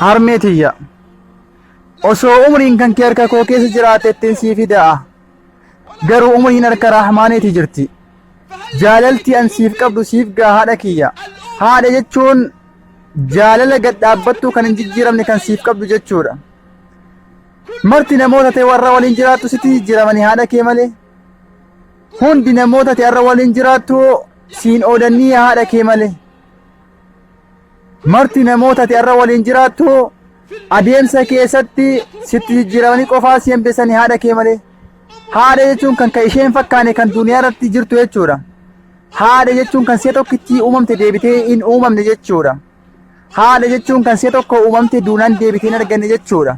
Harmee tiyya. Osoo umriin kan kee harka koo keessa jiraate ittiin sii fida'a. Garuu umriin harka Rahmaaniiti jirti. Jaalalti an siif qabdu siif gaha haadha kiyya. Haadha jechuun jaalala gad dhaabbattuu kan hin jijjiiramne kan siif qabdu jechuudha. Marti namoota ta'e warra waliin jiraattu sitti jijjiiramanii haadha kee malee. Hundi namoota ta'e har'a waliin jiraattu siin oodannii haadha kee malee. Marti namoota ati har'a waliin jiraattu adeemsa keessatti sitti jijjiiramanii qofaa si hambisanii haadha kee malee. Haadha jechuun kan kan isheen fakkaane kan duniyaa irratti jirtu jechuudha. Haadha jechuun kan si'a tokkittii uumamte deebitee hin uumamne jechuudha. Haadha jechuun kan si'a tokko uumamte duunaan deebitee hin arganne jechuudha.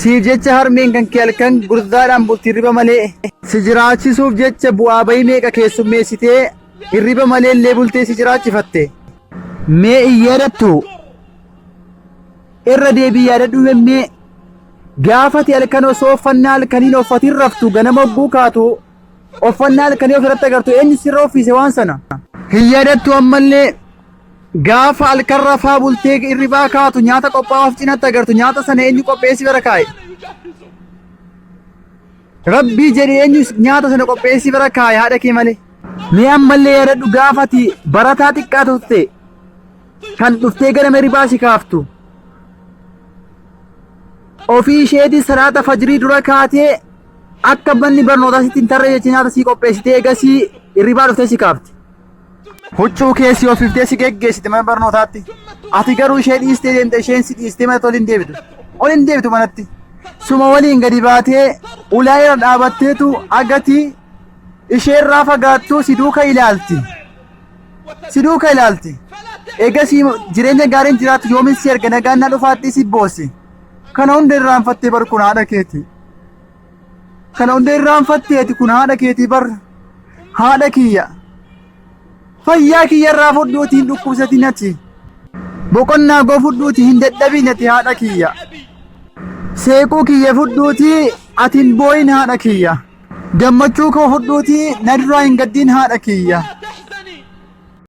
Siif jecha harmeen kan kee halkan gurzaadhaan bulti hirriba malee. Si jiraachisuuf jecha bu'aa bayii meeqa keessummeessitee hirriba malee illee bultee si jiraachifatte. Mee hin yaadattu? Irra deebii yaadadhu mee gaafati halkan osoo uffannaa halkaniin uffatiin raftu ganama hogguu kaatu uffannaa halkanii ofirratti agartu eenyu sirra uffise waan sana. Hin yaadattu ammallee Gaafa halkan rafaa bultee hirribaa kaatu nyaata qophaa'aa of cinatti agartu nyaata sana eenyu qopheessi bira kaa'e? Rabbii jedhi eenyu nyaata sana qopheessi bira kaa'e haadha kee malee. Mee ammallee yaadadhu gaafati barataa xiqqaa turte kan dhuftee gara hirribaa si kaaftu. Ofii isheetii salaata fajrii dura kaatee akka manni barnootaa sitti hin tarree jecha nyaata sii qopheessitee eegasii hirribaa dhuftee si kaafti. Huccuu kee si ofiftee si geggeessite mana barnootaatti. Ati garuu ishee dhiistee deemte isheen si dhiistee manatti ol hin deebitu. Ol hin deebitu manatti. Suma waliin gadi baatee ulaa irra dhaabatteetu agatii isheerraa fagaattuu si duuka ilaalti. Si duuka ilaalti. Eegasii jireenya gaariin jiraattu yoomin si erga nagaan na dhufaatti si boossi. Kana hunda irraanfattee bar kun haadha keeti. Kana hunda irraanfatteeti kun haadha keetii bar. Haadha kiyya. Fayyaa kiyya irraa fudhuuti hin dhukkubsatin ati. Boqonnaa koo fudhuuti hin dadhabin ati haadha kiyya. Seequu kiyya fudhuuti ati hin boo'in haadha kiyya. Gammachuu koo fudhuuti na duraa hin gaddiin haadha kiyya.